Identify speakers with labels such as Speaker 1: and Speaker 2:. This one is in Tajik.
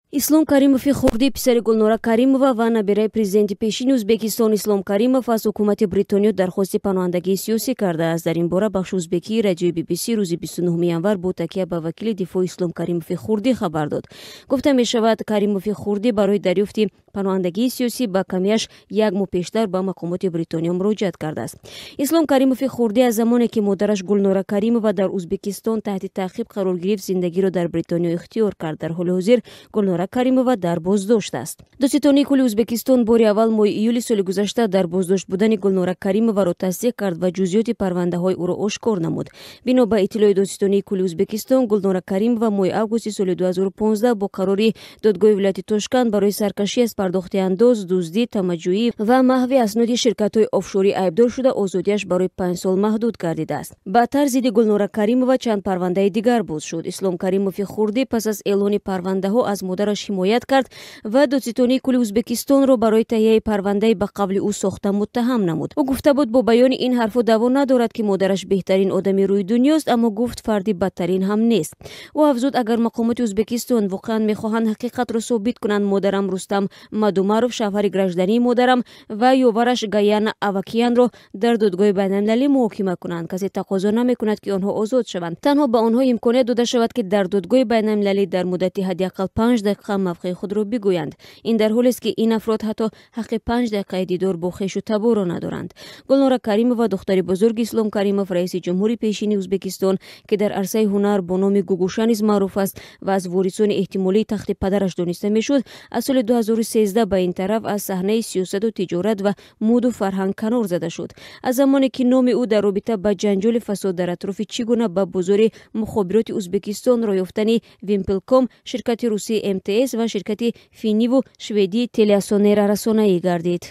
Speaker 1: Ислом Каримови хурдӣ, писари Гулнора Каримова ва набираи президенти пешини Ӯзбекистон Ислом Каримов, аз ҳукумати Бритониё дархости паноҳандагии сиёсӣ кардааст. Дар ин бора бахши ӯзбекии радиои BBC рӯзи 29 январ бо такя ба вакили дифои Ислом Каримови хурдӣ хабар дод. Гуфта мешавад, Каримови хурдӣ барои дарёфти паноҳандагии сиёсӣ ба камияш як моҳ пештар ба мақомоти Бритониё муроҷиат кардааст. Ислом Каримови хурдӣ аз замоне ки модараш Гулнора Каримова дар Ӯзбекистон таҳти таъқиб қарор гирифт, зиндагиро дар Бритониё ихтиёр кард. Дар ҳоли ҳозир Гулнора Каримова дар боздошт аст. Додситонии кулли Ӯзбекистон бори аввал моҳи июли соли гузашта дар боздошт будани Гулнора Каримоваро тасдиқ кард ва ҷузъиёти парвандаҳои ӯро ошкор намуд. Бино ба иттилои Додситонии кулли Ӯзбекистон, Гулнора Каримова моҳи августи соли 2015 бо қарори додгоҳи вилояти Тошканд барои саркашӣ аз пардохти андоз, дуздӣ, тамаъҷӯӣ ва маҳви асноди ширкатҳои офшорӣ айбдор шуда, озодиаш барои 5 сол маҳдуд гардидааст. Баъдтар зидди Гулнора Каримова чанд парвандаи дигар боз шуд. Ислом Каримови хурдӣ пас аз эълони парвандаҳо аз модараш ҳимоят кард ва Додситонии кулли Ӯзбекистонро барои таҳияи парвандаи ба қавли ӯ сохта муттаҳам намуд. Ӯ гуфта буд, бо баёни ин ҳарфҳо даъво надорад, ки модараш беҳтарин одами рӯи дунёст, аммо гуфт, фарди бадтарин ҳам нест. Ӯ афзуд, агар мақомоти Ӯзбекистон воқеан мехоҳанд ҳақиқатро собит кунанд, модарам, Рустам Мадумаров, шавҳари граждании модарам, ва ёвараш Гаяна Авакиянро дар додгоҳи байналмилалӣ муҳокима кунанд. Касе тақозо намекунад, ки онҳо озод шаванд, танҳо ба онҳо имконият дода шавад, ки дар додгоҳи байналмилалӣ дар муддати ҳадди ақал 5 дақиқа мавқеи худро бигӯянд. Ин дар ҳолест, ки ин афрод ҳатто ҳаққи 5 дақиқаи дидор бо хешу таборро надоранд. Гулнора Каримова, духтари бузурги Ислом Каримов, раиси ҷумҳури пешини Ӯзбекистон, ки дар арсаи ҳунар бо номи Гугуша низ маъруф аст ва аз ворисони эҳтимолии тахти падараш дониста мешуд, аз соли 2013 ба ин тараф аз саҳнаи сиёсату тиҷорат ва муду фарҳанг канор зада шуд. Аз замоне ки номи ӯ дар робита ба ҷанҷоли фасод дар атрофи чӣ гуна ба бозори мухобироти Ӯзбекистон роҳ ёфтани Вимпелком, ширкати русии МТС ва ширкати финниву шведии Телиасонера расонаӣ гардид.